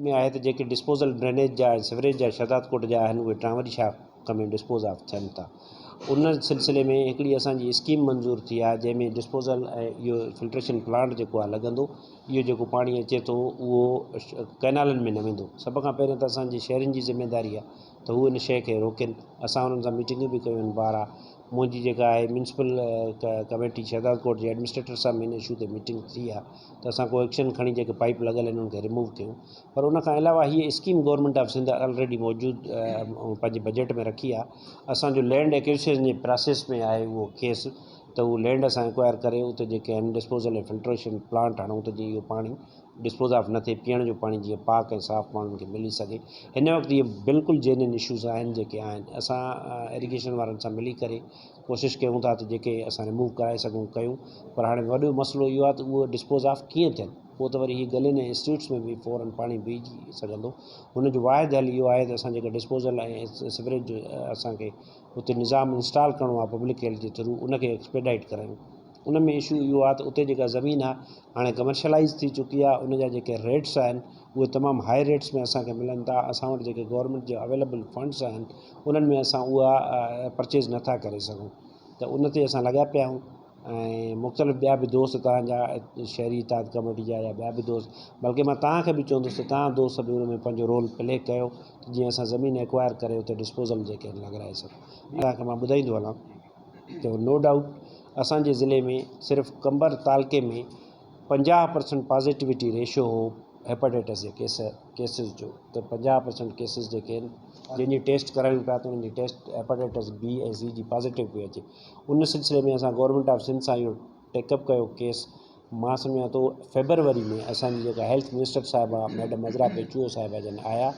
۾ آهي ته جيڪي ڊسپوزل ڊرينيج جا ۽ سيوريج جا شهدادڪوٽ جا آهن اهي ٽانوري شاخ ۾ ڊسپوز آف ٿين ٿا ان سلسلي ۾ هڪڙي اسان جي اسڪيم منظور ٿي آهي جنهن ۾ ڊسپوزل ۽ اهو فلٽريشن پلانٽ جيڪو آهي لڳندو اهو جيڪو پاڻي اچي ٿو اهو ڪئنالن ۾ نه ويندو سڀ کان پهرين ته اسان جي شهرين جي ذميداري آهي ته هو ان شيء کي روڪين اسان انهن سان ميٽنگون به ڪيون آهن بارها منهنجي جيڪا آهي ميونسپل ڪميٽي شهدادڪوٽ جي ايڊمنسٽريٽر سان به ان اشو تي ميٽنگ ٿي آهي ته اسان ڪو ايڪشن کڻي جيڪي پائيپ لڳل آهن انهن کي ريموو ڪيون پر ان کان علاوه هيء scheme government of Sindh already موجود پنهنجي بجيٽ ۾ رکي آهي اسانجو لينڊ ايڪوزيشن جي پراسيس ۾ آهي اهو ڪيس ته اهو لينڊ اسان اڪوائر ڪري اتي جيڪي آهن ڊسپوزل ۽ فلٽريشن پلانٽ هڻون ته جيئن اهو پاڻي ڊسپوز آف نه ٿئي پيئڻ جو پاڻي جيئن پاڪ ۽ صاف ماڻهن کي ملي سگهي هن وقت اهي بلڪل جينين اشوز آهن جيڪي آهن اسان ايريگيشن وارن سان ملي ڪري ڪوشش ڪيون ٿا ته جيڪي اسان ريموو ڪرائي سگهون ڪيون پر هاڻي وڏو مسئلو اهو آهي ته اهو ڊسپوز آف ڪيئن ٿين پوء ته وري هي گلين ۽ اسٽريٽس ۾ به فورن پاڻي بيهجي سگهندو هن جو واحد حل اهو آهي ته اسان جيڪا ڊسپوزل ۽ سيوريج جو اسانکي اتي نظام انسٽال ڪرڻو آهي پبلڪ هيلٿ جي ٿرو ان کي ايڪسپيڊائٽ ڪرايون ان ۾ اشو اهو آهي ته اتي جيڪا زمين آهي هاڻي ڪمرشلائيز ٿي چڪي آهي ان جا جيڪي ريٽس آهن اهي تمام هاء ريٽس ۾ اسان کي ملن ٿا اسان وٽ جيڪي گورنمينٽ جا اويليبل فنڊس آهن انهن ۾ اسان اها پرچيز نٿا ڪري سگهون ته ان تي اسان لڳا پيا آهيون ۽ مختلف ٻيا به دوست توهان جا شهري اتحاد ڪميٽي جا يا ٻيا به دوست بلڪه مان توهان کي به چوندس ته توهان دوست به ان ۾ پنهنجو رول پلي ڪيو ته جيئن اسان زمين ايڪوائر ڪري اتي ڊسپوزل جيڪي آهن لڳرائي سگهون توهان کي مان ٻڌائيندو هلان ته نو ڊائوٽ اسان جي ضلعي ۾ صرف قمبر تعلقي ۾ 50 پرسنٽ پازيٽوٽي ريشو هو هيپاٽائٽس جي ڪيس ڪيسز جو ته 50 پرسنٽ ڪيسز جيڪي آهن جن جي ٽيسٽ ڪرايون پيا ته انهن جي ٽيسٽ هيپاٽائٽس بي ۽ سي جي پازيٽو پئي اچي ان سلسلي ۾ اسان گورنمينٽ آف سنڌ سان اهو ٽيڪ اپ ڪيو ڪيس مان سمجهان ٿو فيبروري ۾ اسان جي جيڪا هيلٿ منسٽر صاحبه ميڊم عذرا پيچوهو صاحبه جن آيا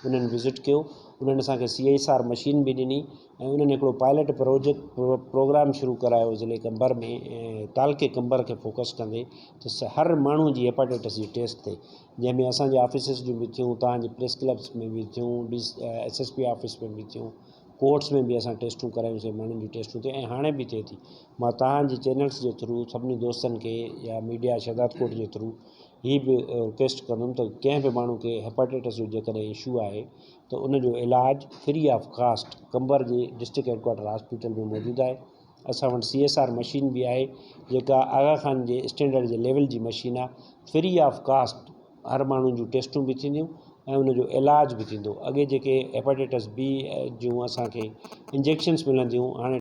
انهن وزٽ ڪيو انهن اسان کي سي ايس آر مشين به ڏني ۽ انهن هڪڙو پائلٽ پروجيڪٽ پروگرام شروع ڪرايو ضلعي قمبر ۾ تعلقي قمبر کي فوڪس ڪندي ته هر ماڻهو جي هيپاٽائٽس جي ٽيسٽ ٿئي جنهن ۾ اسان جي آفيسز جون به ٿيون توهان جي پريس ڪلبس ۾ به ٿيون D S S P office ۾ به ٿيون ڪورٽس ۾ به اسان ٽيسٽون ڪرايون سي ماڻهن جون ٽيسٽون ٿيون ۽ هاڻي به ٿئي ٿي مان توهان جي چينلس جي ٿرو سڀني دوستن کي يا ميڊيا شهدادڪوٽ جي ٿرو هي به رڪويسٽ ڪندم ته ڪنهن به ماڻهو کي هيپاٽائٽس جو جيڪڏهن اشو آهي ته ان جو علاج فري آف ڪاسٽ قمبر جي ڊسٽرڪٽ هيڊڪوارٽر هاسپيٽل ۾ موجود آهي اسان وٽ سي ايس آر مشين به آهي جيڪا آغا خان جي اسٽينڊرڊ جي ليول جي مشين آهي فري آف ڪاسٽ هر ماڻهو جون ٽيسٽون به ٿينديون ۽ ان جو علاج به ٿيندو اڳي جيڪي هيپاٽائٽس بي جون اسانکي انجيڪشنس ملنديون هاڻي.